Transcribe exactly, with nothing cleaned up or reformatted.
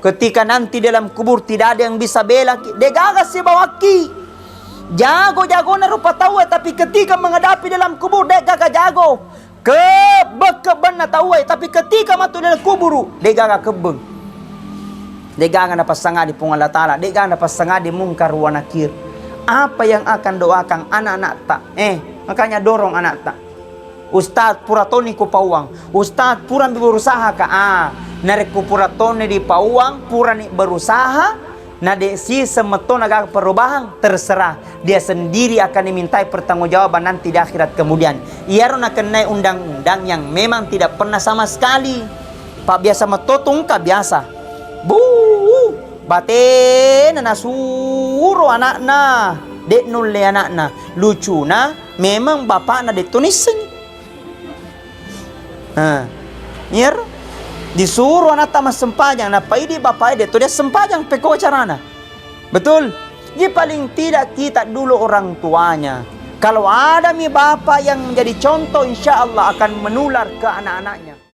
Ketika nanti dalam kubur tidak ada yang bisa bela ki, degaga sibawakki. Jago-jagona rupa tauwe, tapi ketika menghadapi dalam kubur, degaga jago. Kebbeng-kebbenna tauwe, tapi ketika matu dalam kuburu, degaga kebbeng. Degaga napassangadi Puang Allah Ta'ala, degaga napassangadi Mungkar wa Nakir. Apa yang akan doakan anak-anakta? Eh, makanya dorong anakta. Ustaz, pura toni kupauang. Ustaz, pura mi berusaha ka. Ah, narekko pura toni dipauang, purani berusaha, na de siseng metto na gaga perubahan, terserah. Dia sendiri akan dimintai pertanggungjawaban nanti di akhirat kemudian. Iyaro nakennai undang-undang yang memang tidak pernah sama sekali. Pak biasa metto tungka biasa. Bu, batena nasuro anakna, de nulle anakna. Lucuna, memang bapakna de to nissengi. Nah, iyaro disuro anatta massempajang, napaidi bapak de to dia sempajang, pekko carana. Betul? Jadi paling tidak kita dulu orang tuanya. Kalau ada mi bapak yang menjadi contoh, insya Allah akan menular ke anak-anaknya.